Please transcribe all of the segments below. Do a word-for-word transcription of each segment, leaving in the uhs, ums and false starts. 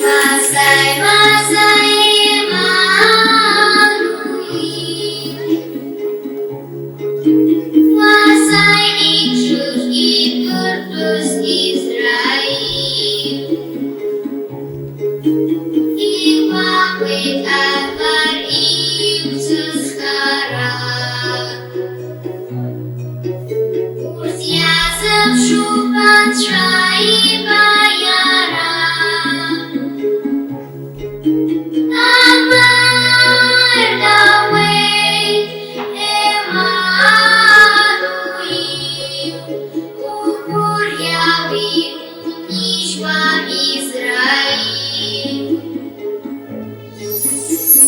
Мазаи, Мазаи, Емануил. Мазаи иҿы иԥыртәыз Израил. Игәаҟит аҳәар имцыз хара. Урҭ иазыԥшуп Анцәа ибаиара. Абар дауеит Емануил, угәырӷьауеит, унижьуам Израил.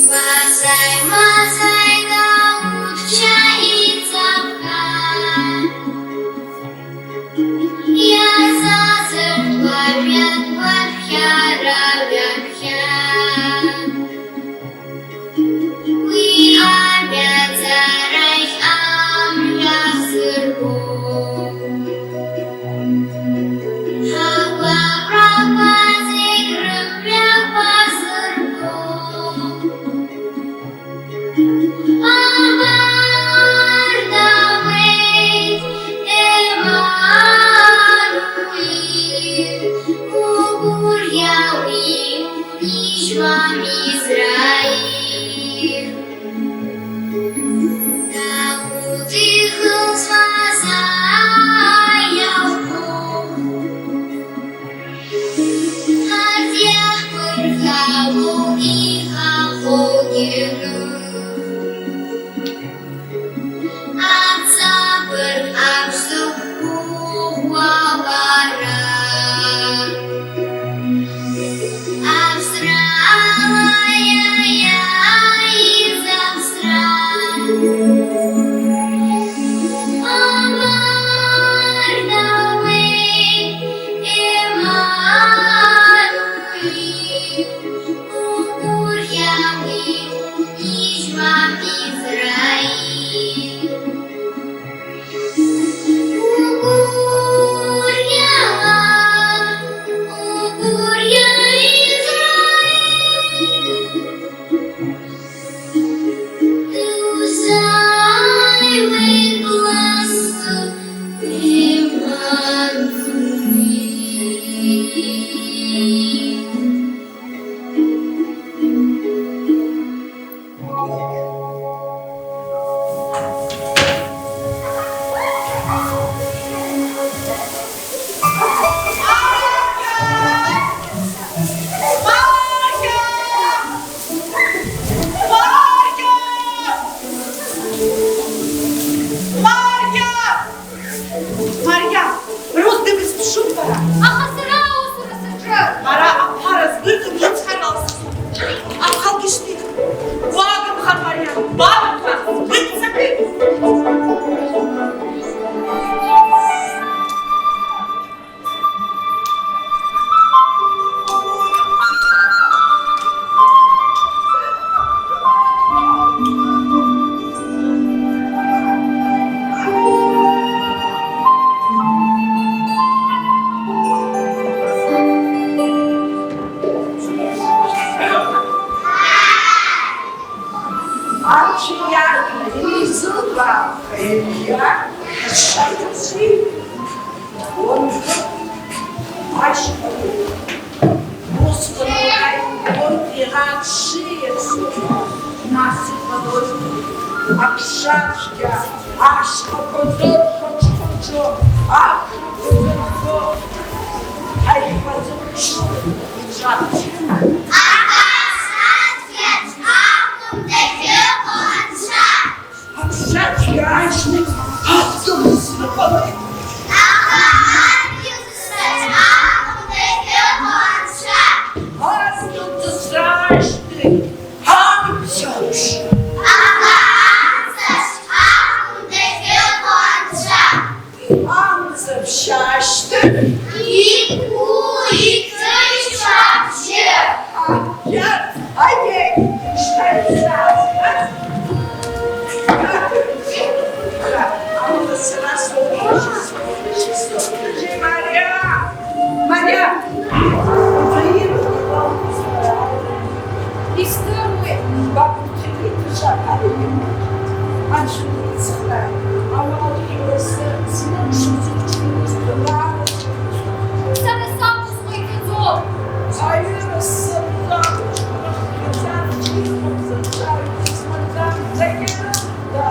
Мазаи, Мазаи, Дауҭ ча иҵаԥха. Иазазыртуа жәҩангәарԥхьара ҩаԥхьа. Уи амҩаҵарахь амҩа ҳзырго. Ҳагәаҟрақәа зегь рымҩақәа зырго. Абар дауеит Емануил, угәырӷьауеит, унижьуам Израил. Дауҭ ихылҵуаз аиаҳәо. Арҭ иаҳԥырхагоу иҳаҳаугьы. Аҵабырг аԥсыхәхәа уара. Аԥсра ала иааиз аԥсра. Абар дауеит Емануил, угәырӷьауеит, унижьуам Израил. Угәырӷьала, угәырӷьа Израил. Иузааиуеит лассы Емануил. Мариа! Рус дыбызԥшуп бара. Аха сара аусура саҿын. Ара аԥара збырҭом, ицҳарала сызу. Ахалгьы шьҭихит. Уаагымхар, Мариа, уаагымхар, быццакит. Ача иаркны изылбаауа иахьа ашьыци, уанкы ашьхақәеи, усҟан уааи, урҭ иара шиасуа, нас иҟалоит аԥшацәгьа ашьхақәа дырхәаҽхәаҽо, ахрақәа дырхо, аиҳабацәа рҿы иҿаԥхьа. Аԥшацәгьа акәым дахьыҟоу Анцәа. Аԥшацәгьа ашьҭахь адгьыл дысныҟәалеит. Аха адгьыл дысраҿы акәым дахьыҟоу Анцәа. Адгьыл дысраашьҭахь амца аҿы. Аха амца аҿы акәым дахьыҟоу Анцәа. Амца ԥшьаашьҭыр. Иқәу, иҭыжьу абжьы. Аиеи, шьҭа исаазгаз. Сара сакәызма иҭаӡо? Аҩыра сзакәызма, сара исмаӡам, дагьарыда.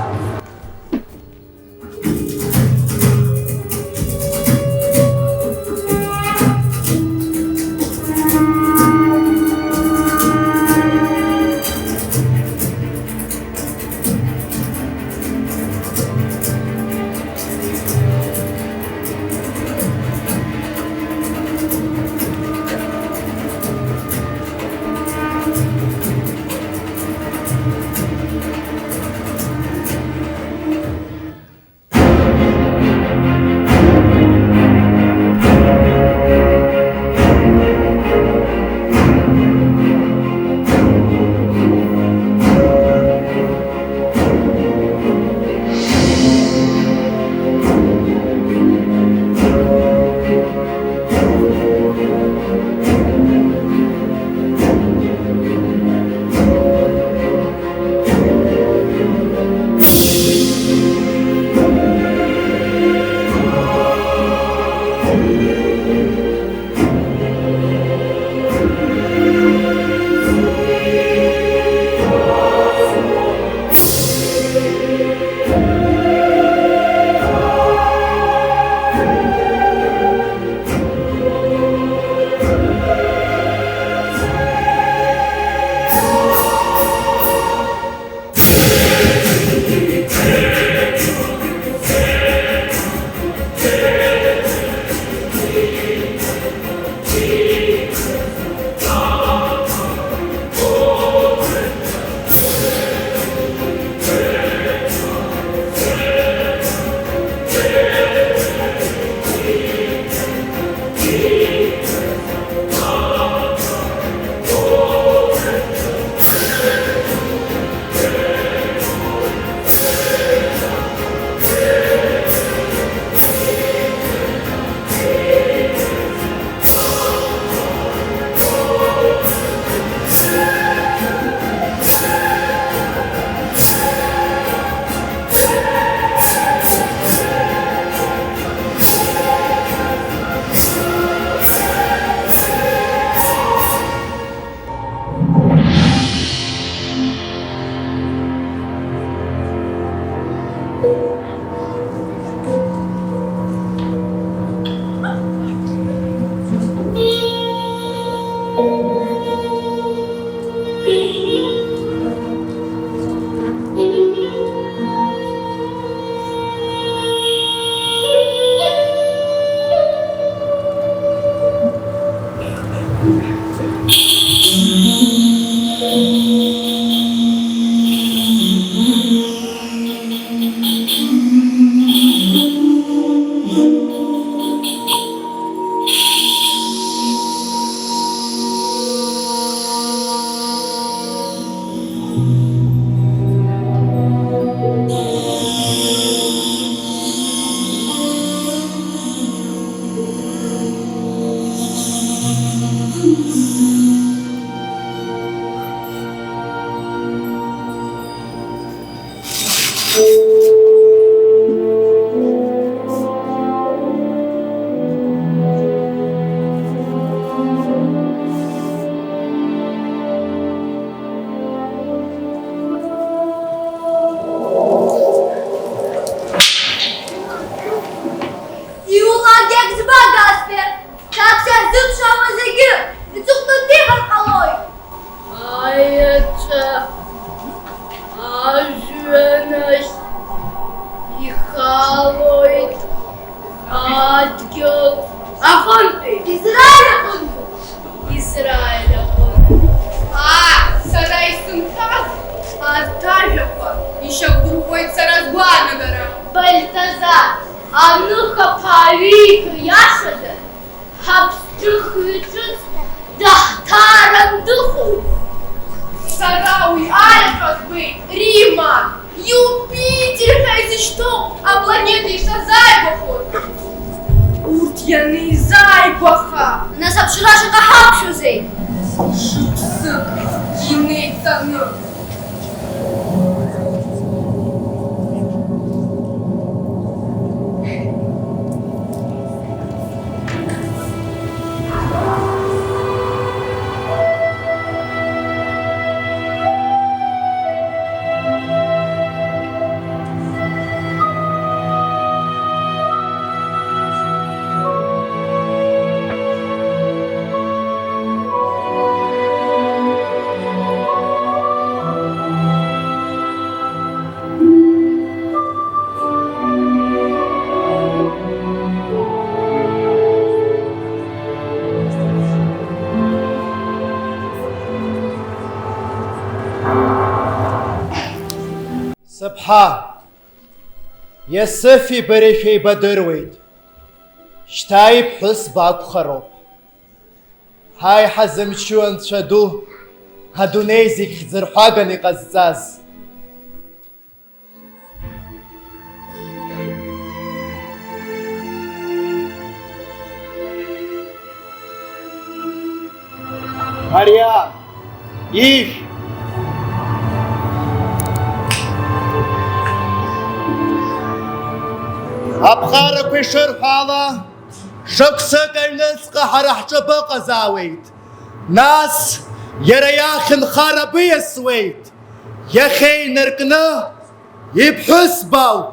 Иулак иагьзбагазшәа, ҽак сазыԥшаауа зегьы иҵыхәтәаны иҟар ҟалоит. Аеҵәа ажәҩан ахь ихалоит, адгьыл аҟынтәи. Израиль аҟынтәи. Израиль аҟынтә. Аа, сара исымҳәаз арҭ ажәақәа ишьақәдырӷәӷәеит сара сгәаанагара. Бальтазар, аныхаԥааҩы ииҭо иашада? Ҳаԥсҭыхҩы ҿыц даҳҭааран дыҟоуп. Сара уи аиаҳәа збеит, Римма. Иупитер ҳәа изышьҭоу апланета ишазааигәахоз. Урҭ ианеизааигәаха, нас аԥшра шаҟа ҳақәшәозеи? Шықәсык инеиҵаны. Ҳа, Иосифи бареи шәеибадыруеит, шьҭа иԥҳәыс бакәхароуп. Ҳаи, ҳазымчу Анцәа ду, адунеи зегь хьӡырҳәаган иҟазҵаз. Мариам, ишә! Аԥҟарақәа ишырҳәо ала, шықәсык аҩныҵҟа ҳара ҳҿы быҟазаауеит. Нас иара иахь нхара быиасуеит. Иахьа инаркны иԥҳәыс бауп.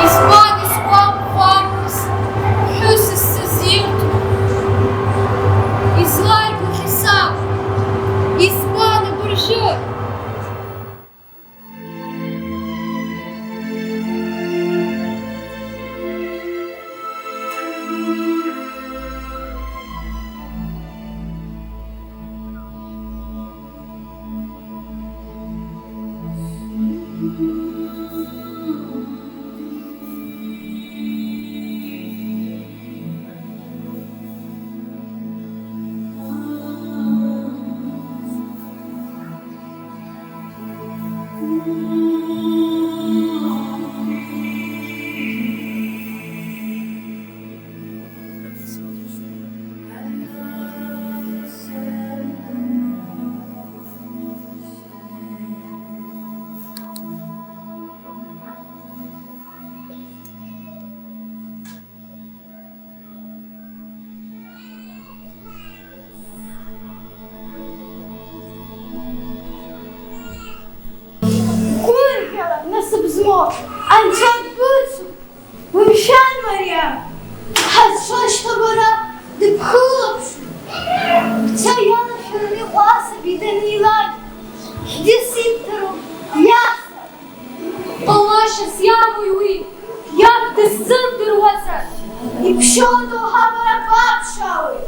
Избан исгәаҟ-, исгәаҟуамыз ԥҳәысыс сызирҭо? Излаигәаӷьыз саб, избан абыржәы? Гәырӷьара насыԥ змоу анцәа дбыцуп. Умшәан, Мариам, ҳазшашьҭоу бара дыбхылаԥшуеит. Бца иалашәараны иҟоу асаби данилак, хьӡыс ибҭароуп иаҳзар. Ҟалашьас иамои уи, иаб дысзымдыруазар? Иԥшьоу адоуҳа бара баԥшаауеит.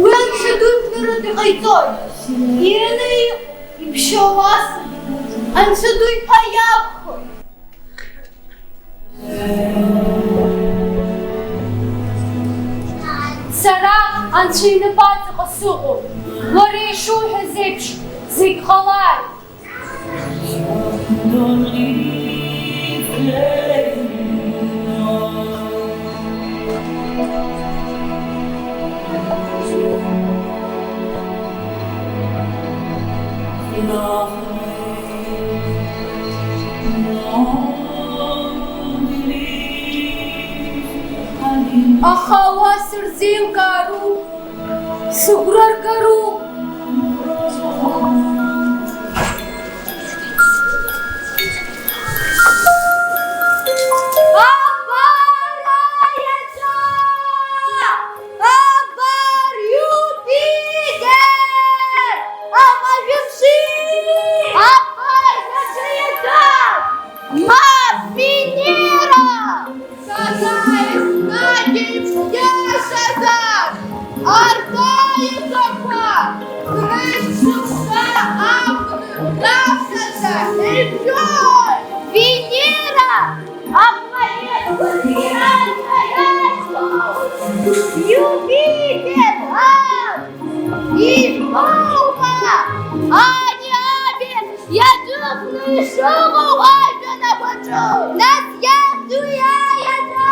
Уи анцәа ду ижәларытә иҟаиҵоит. Ираны иҟоу иԥшьоу асаби анцәа ду иԥа иакәхоит. Сара анцәа инапы аҵаҟа сыҟоуп. Уара ишуҳәаз еиԥш, зегь ҟалааит. Аха уа сырзеилкаару? Сыгәра ргароуп. Абар аиаҵәа! Абар Иупитер! Амажәыбжьи! Абар даҽа иаҵәа! Мап, Венера! Сара еснагь еиԥш иашазар, арҭ аиаҵәақәа хнышә шықәса акәны даԥхьаӡа иржәуеит! Венера, апоет Иупитер, ан! Избоума ани аби иаҿыхны ишыҟоу ажәҩан агәаҿы? Нас иахьӡу иааиаӡа?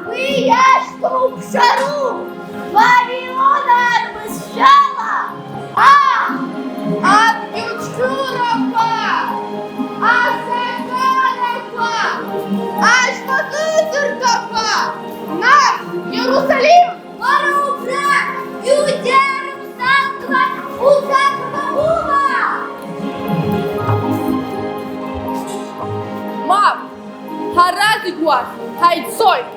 Уи иашьҭоу ԥшару, Вавилон арбызшәала, аа, абџьар цәырақәа, асакарақәа, ашьха кыдыргақәа, нас Иерусалим! Уара убра, Иудеа рыԥсадгьыл ахь уцақәмагәыла! Мап, ҳара зегь уахь ҳаиццоит!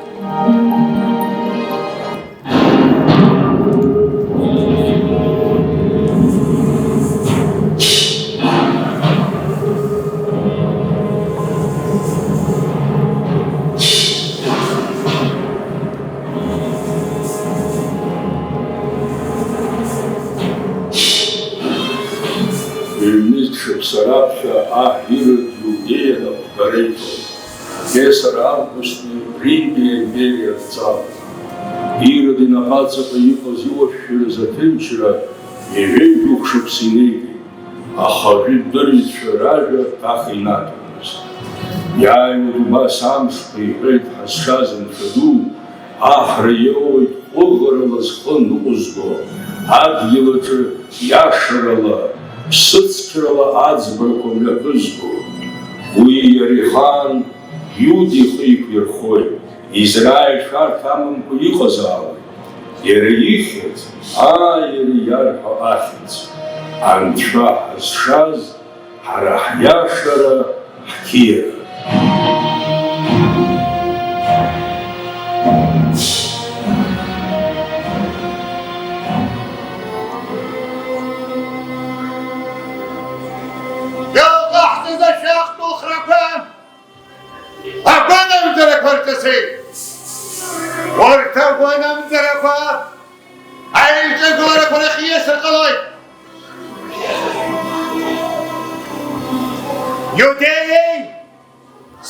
Ҩнызқь шықәса раԥхьа аҳ Ирод Иудеиа анапхгара иҭон. Кесар августәи Рими аимпериа адҵала. Ирод инапаҵаҟа иҟаз иуашәшәыраз аҭынчра ҩажәеи жәохә шықәса инеигеит, аха ажәытәдырҩцәа ражәа ҭаха инаҭомызт. Иааиуеит убас амшқәа, иҳәеит ҳазшаз Анцәа ду, аҳра иоуеит ҟәыӷарала зхы ныҟәызго, адгьыл аҿы иашарала, ԥсыцқьарала аӡбарақәа мҩаԥызго. Уи иара ихаан Иуда ихы иқәирхоит, Израиль шәарҭ амамкәа иҟазаауеит. Иара ихьӡ, ааи, иара иарҳәо ахьӡ, Анцәа ҳазшаз, ҳара ҳиашара, ҳқьиара. Иалҟаҳҵаз ашәахтә ухрақәа агәынамӡарақәа рҿы сеит. Урҭ агәынамӡарақәа аиҿагыларақәа рахь ииасыр ҟалоит. Иудеиеи,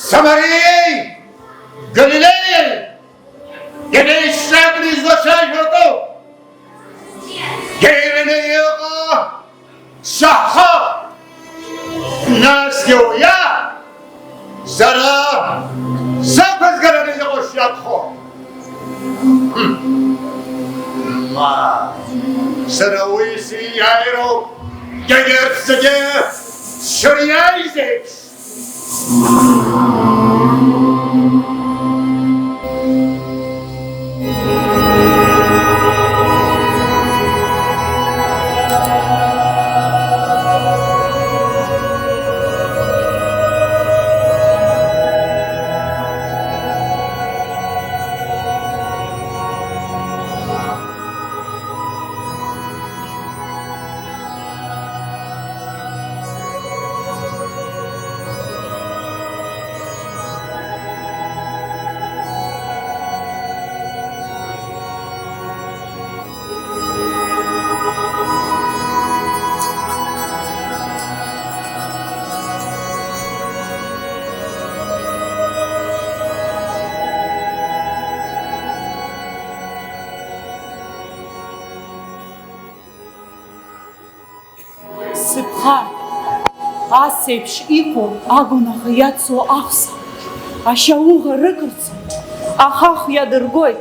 Самариеи, Галилеиеи ианеицҿакны излацәажәо акоуп. Иаираны иҟоу саҳхо, насгьы уиа сара сақәызгараны иҟоу шиакәхо. Хм. Ма, сара уи сиааироуп, егьырҭ зегьы сшыриааиз еиԥш. Сыԥха, ас еиԥш иҟоу агәнаҳа иацу аҳәса, ашьауӷа рықырцо, ахахә иадыргоит,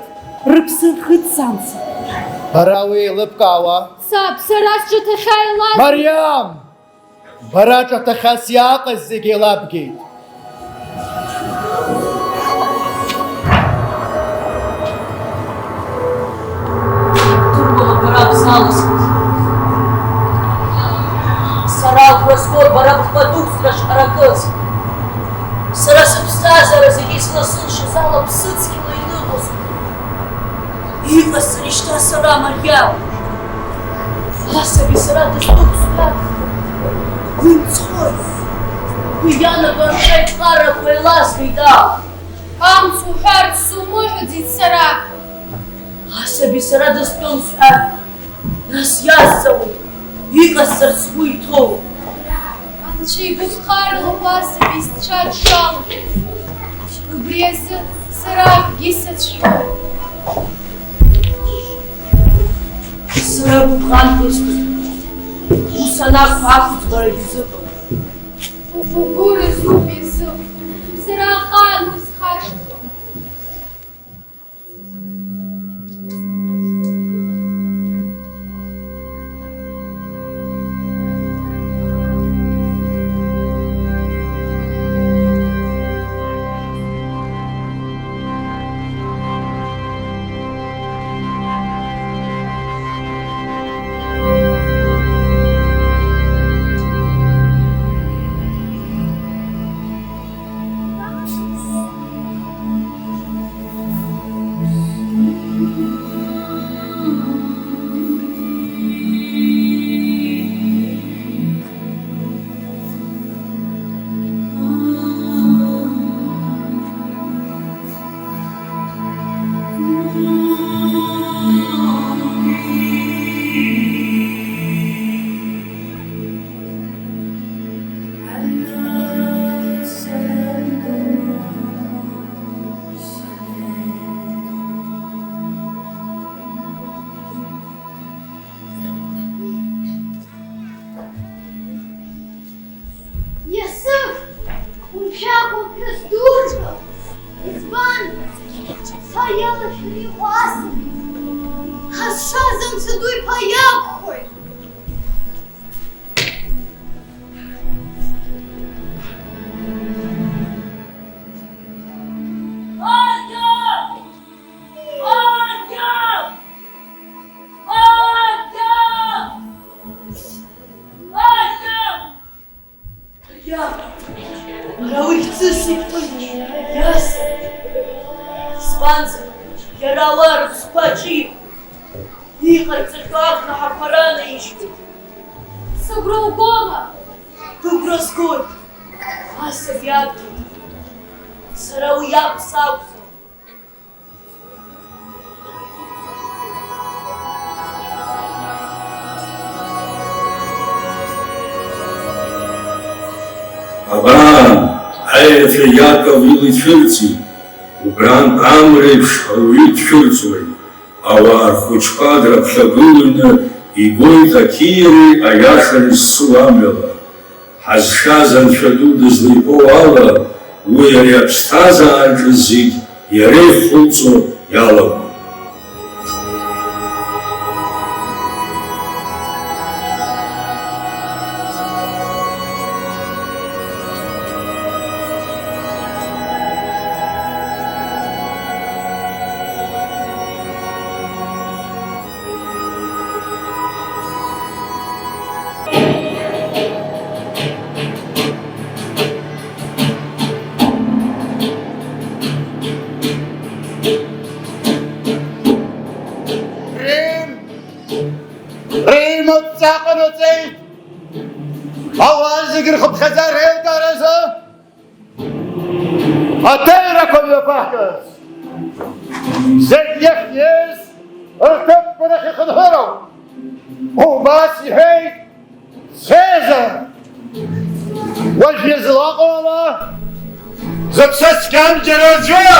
рыԥсы рхыҵ санца. Бара уи еилыбкаауа? Саб, сара сҿаҭахьа илаз. Мариам! Бара ҿаҭахьас иааҟаз зегьы еилабгеит. Ҭырқәала бара бзалысхыз. Сара агәра згоит бара бхатә ықәҵра шҟаракыз. Сара сыԥсҭазаара зегьы изласылшаз ала ԥсыцқьала иныҟәоз. Иҟасҵари шьҭа сара, Мариам? Асаби сара дызтәуп сҳәар, уи мцхәы. Уи ианаго анцәа иԥҟарақәа еилазгеит, аа. Амц уҳәарц сумыҳәаӡеит сара. Асаби сара дызтәым сҳәар, нас иазҵаауеи, иҟасҵар сгәы иҭоу? Анцәа игәыԥхарала убас исцәа дшалахьаз, убри азы сара акгьы сацәшәом. Сара гәыбӷан бысҭоит, ус анакәха, ақәӡбарагьы зыҟам. Угәы рызуп, исыхә, сара ахаан усхашҭуам. Иалашәаны иҟоу асаби ҳазшаз Анцәа ду иԥа иакәхоит. Иа, ара уи хьӡыс иԥҟәыҷ, иаса. Избанзар, иара ауаа рыԥсқәа аҿы иҟоуп. Иҟарҵахьоу агәнаҳақәа ранаижьуеит. Сыгәра угома? Быгәра сгоит. Асаби абгеит. Сара уи иакәс акәӡам. Абан, аеҵәа Иаков ила ицәырҵит, убрантә амреиԥш ауаҩы дцәырҵуеит. Ауаа рхәыҷқәа драԥхьагыланы игоит ақьиареи аиашареи зцу амҩала. Ҳазшаз Анцәа ду дызлеиҳәо ала, уи ари аԥсҭазаараҿы зегь иара ихылҵо иалагоит. Рим! Рим адҵа ҟанаҵеит! Ауаа зегьы рхыԥхьаӡара еилкааразы аҭыҩрақәа мҩаԥаҳгаз, зегь иахьиз рҭыԥқәа рахь ихынҳәыроуп. Убас иҳәеит Цезар. Уажә излаҟоу ала, зыԥсы цқьам џьара аӡәы,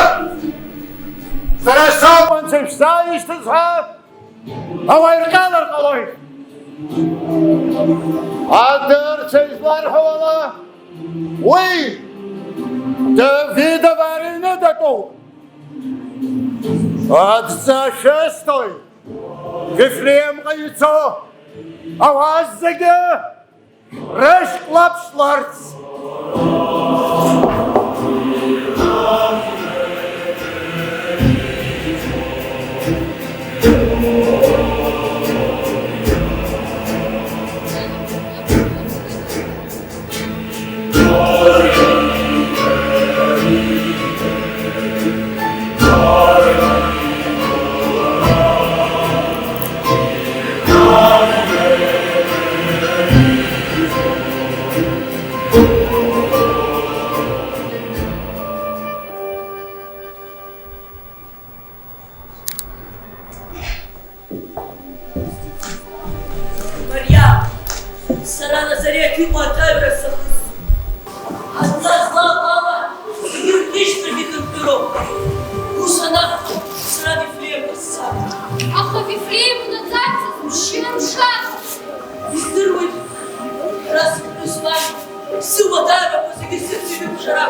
сара сакәын сышәзааишьҭыз ҳәа, ауаа ирҟьалар ҟалоит. Адырцәа изларҳәо ала, уи Давидов ара иҩны датәоуп. Адҵа шәысҭоит, Вифлеемҟа ицо ауаа зегьы рышьклаԥшларц. Мариам, сара Назареҭ иҟоу аҭаҩра сахысуеит. Адҵа злаҟоу ала, иртәышьҭрагьы дымтәароуп. Ус анакәха, сара Вифлеемҟа сцап. Аха Вифлеем унаӡарц ԥшьынымшароуп. Издыруеит, ҳара сыԥҳәыс лан, сыуадаҩрақәа зегьы сыцәгьоуп шәара.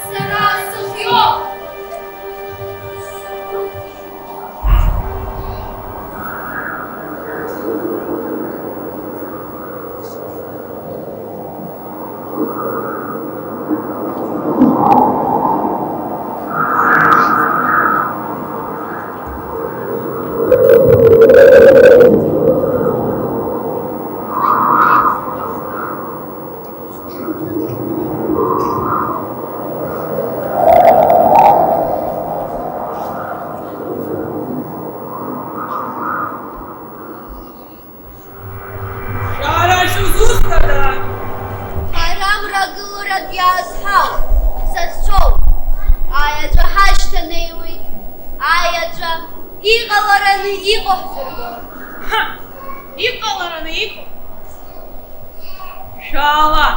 Сара сыхиоуп. Шәара шәызусҭада? Ҳара мрагыларатә иаазҳауп, сасцәоуп. Аеҵәа ҳашьҭанеиуеит, аеҵәа иҟалараны иҟоу ҳзырбоит. Ҳа! Иҟалараны иҟоу? Шәаала!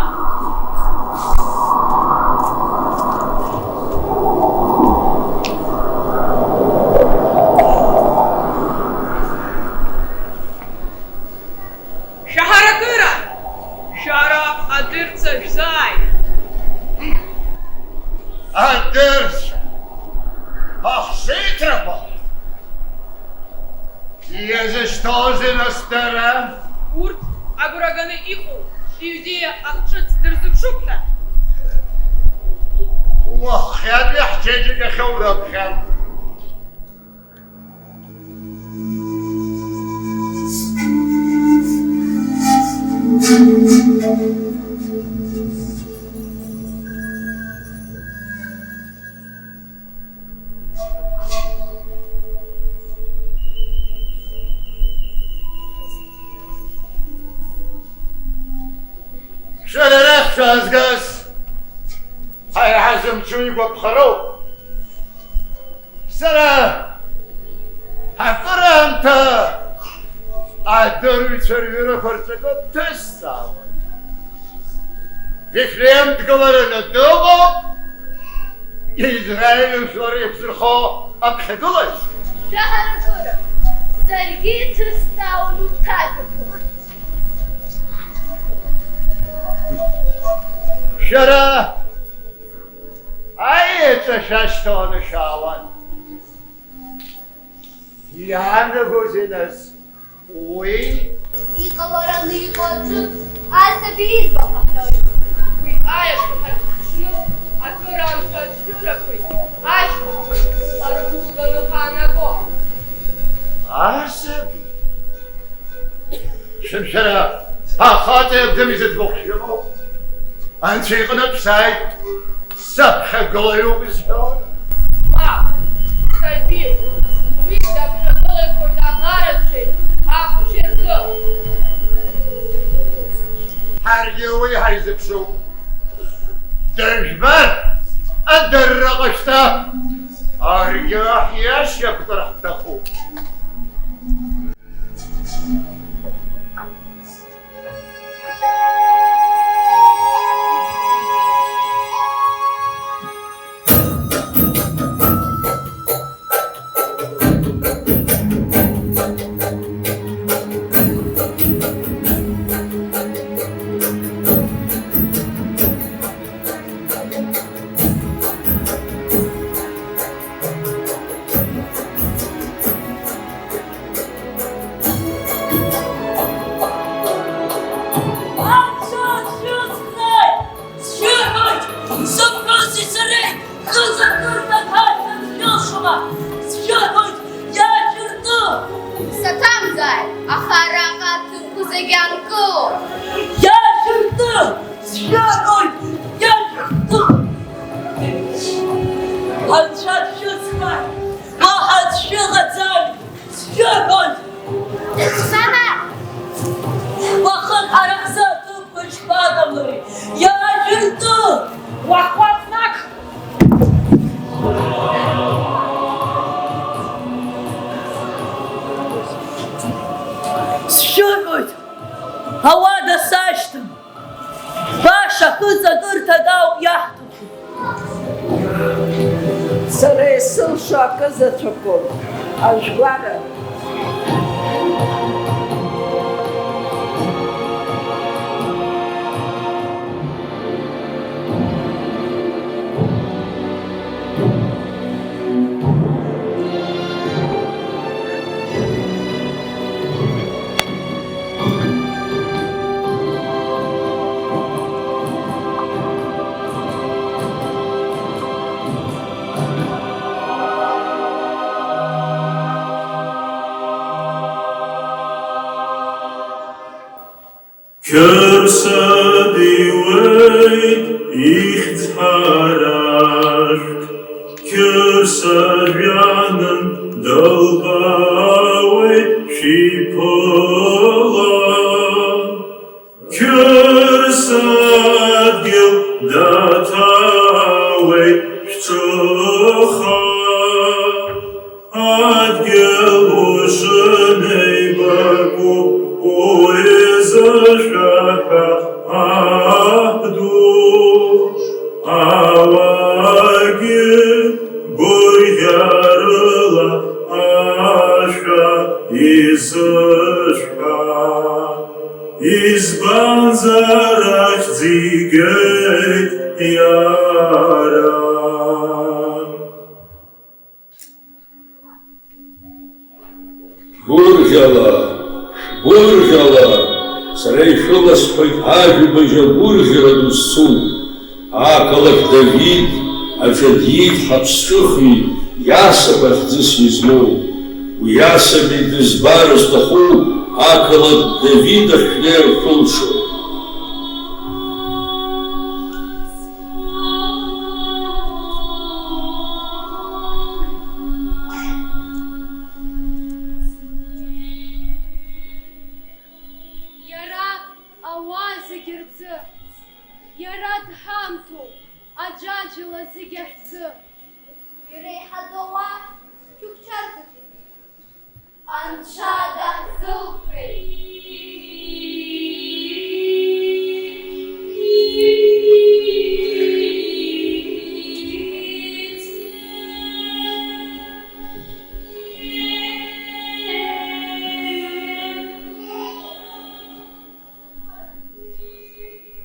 Шәаҳарак Ҳәырцәа, ҳахшыҩҭрақәа иазышьҭоузеи нас дара? Урҭ агәра ганы иҟоу Иудеиа ахҿыц дырзыԥшуп ҳәа. Уаххьатәи ҳчеиџьыкахьоу рыԥхьа. Шәара арахь шәаазгаз ҳара ҳазымчу игәаԥхароуп. Сара акыраамҭа адырҩцәа рҩырақәа рҿы акы дҭысҵаауан. Вифлеем дгылараны дыҟоуп, Израиль жәлар еиқәзырхо аԥхьагылаҩ. Шәаҳаракыра, саргьы иҭысҵаауан урҭ ажәақәа. Шәара аеҵәа шәашьҭаланы шәаауан. Иаанагозеи нас уи? Иҟалараны иҟоу аӡәы асаби иӡбахә аҳәоит. Уи аиаша ҳазԥшны, акыраамҭа ацәырақәеи ашьхақәеи ҳаргәылганы ҳаанаго. Асаби? Шәымшәара, ахаҵа иабдым изыӡбахә шәымоу? Анцәа иҟны бсааит, саԥхьагылаҩуп изҳәо? Мап, сабиуп, уи даԥхьагылаҩхоит аӷарацәеи аҳәшьеи рзы. Ҳаргьы уи ҳаизыԥшуп. Дыжәбар, адырра ҟашәҵа, аргьы ҳиашьа ԥҵәар ҳҭахуп. Анцәа сшәызхааит, сшәыҳәоит, сыԥҳәыси сареи хызакырҭа ҳаҭыр шәылшома, сшәыҳәоит, иаашәырты! Саҭамзааит, аха араҟа аҭырқәа зегь анкыло. Иаашәырты! Сшәыҳәоит, иаашәырты! Анцәа дшәызхааит, уаҳа аӡә шәыҟаӡами? Сшәыҳәоит! Сара! Уахык ҳара ҳзы аҭыԥқәа ишԥаҟамлари? Иаажәырты! Уаҳхәац наҟ! Сшәыҳәоит! Ауада сашьҭам! Баша хыҵакырҭак ауп иаҳҭаху. Сара исылшо акы заҵәыкоуп, ажәгәара. Қьырса диуеит ихьӡ ҳарашәк, Қьырса жәҩаным дылбаауеит шәиԥыла, Қьырса адгьыл даҭаауеит шәҿыха. Адгьыл ушынеибаку, уи зышәаҳәа аҳ ду, ауаагьы гәырӷьарыла ашәа изышәҳәа, избанзар ахьӡ игеит иара. Гәырӷьала, шәгәырӷьала, сара ишәыласҳәоит ажәабжь агәырӷьара ду зцу. Ақалақь Давид аҿы диит ҳаԥсҿыхҩы, иасаб ахьӡыс измоу. Уи асаби дызбар зҭаху ақалақь Давид ахь шәнеир шәылшоит. Иара ауаа зегьы рзы, иара дҳамҭоуп, аӡәаӡәала зегьы ҳзы. Иреиҳаӡоу уа шәықәчардаҿы. Анцәа даҳзылԥеит.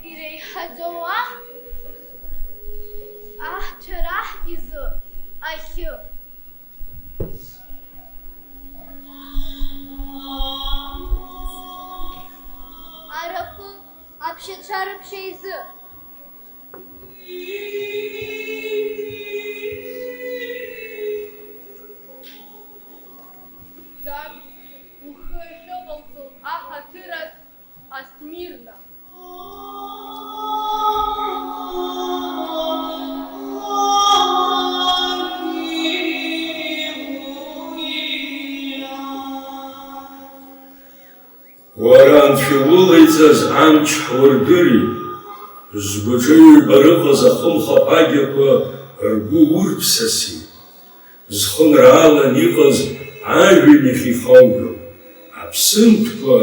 Иреиҳаӡоу аҳ, аҳцәа раҳ изы ахьы. Арахәы аԥшьацәа рыԥшьа изы. Сан, ухы ахьыҟалҵо аҳаҭыраз асмирна. Уара анцәа иулеиҵаз амч ҳурдырит, згәаҿы ҩба рыҟаз ахымхаԥагьақәа ргәы урԥсасит. Зхынраалан иҟаз ажәҩан иахь ихаугьы, аԥсынтәқәа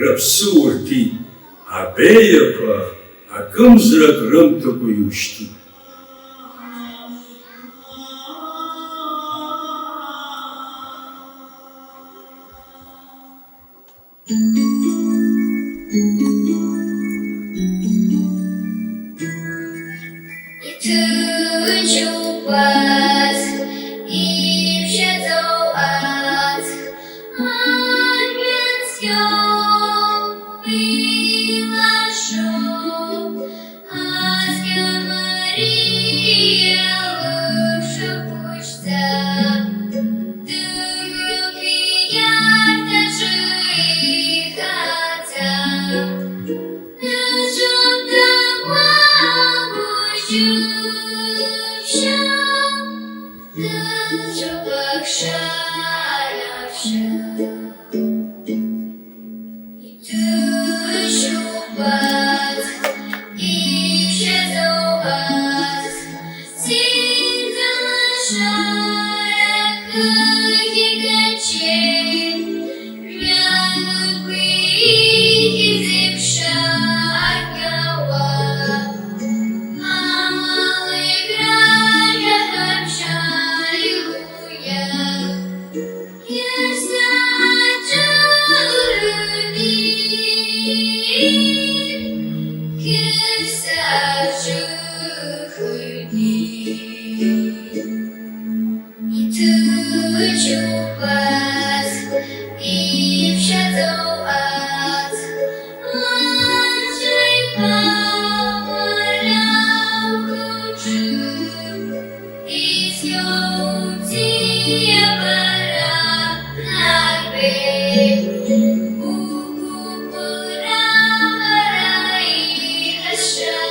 рыԥсы урҭит, абеиақәа акымзарак рымҭакәа иушьҭит. Иҭыжьуп аҵх, иԥшьаӡоу аҵх, ажәҩан цқьоуп, илашоуп, аҵкьа Мариа лыԥша хәыҷӡа, дыгроуп ииарҭаҿы ихаҵа. Иҭыжьуп аҵх, иԥшьаӡоу аҵх, лацәаҩхала рахәаҿы, изиоу бзиабара нагбеит, угәыԥра ҳара иҳашахеит.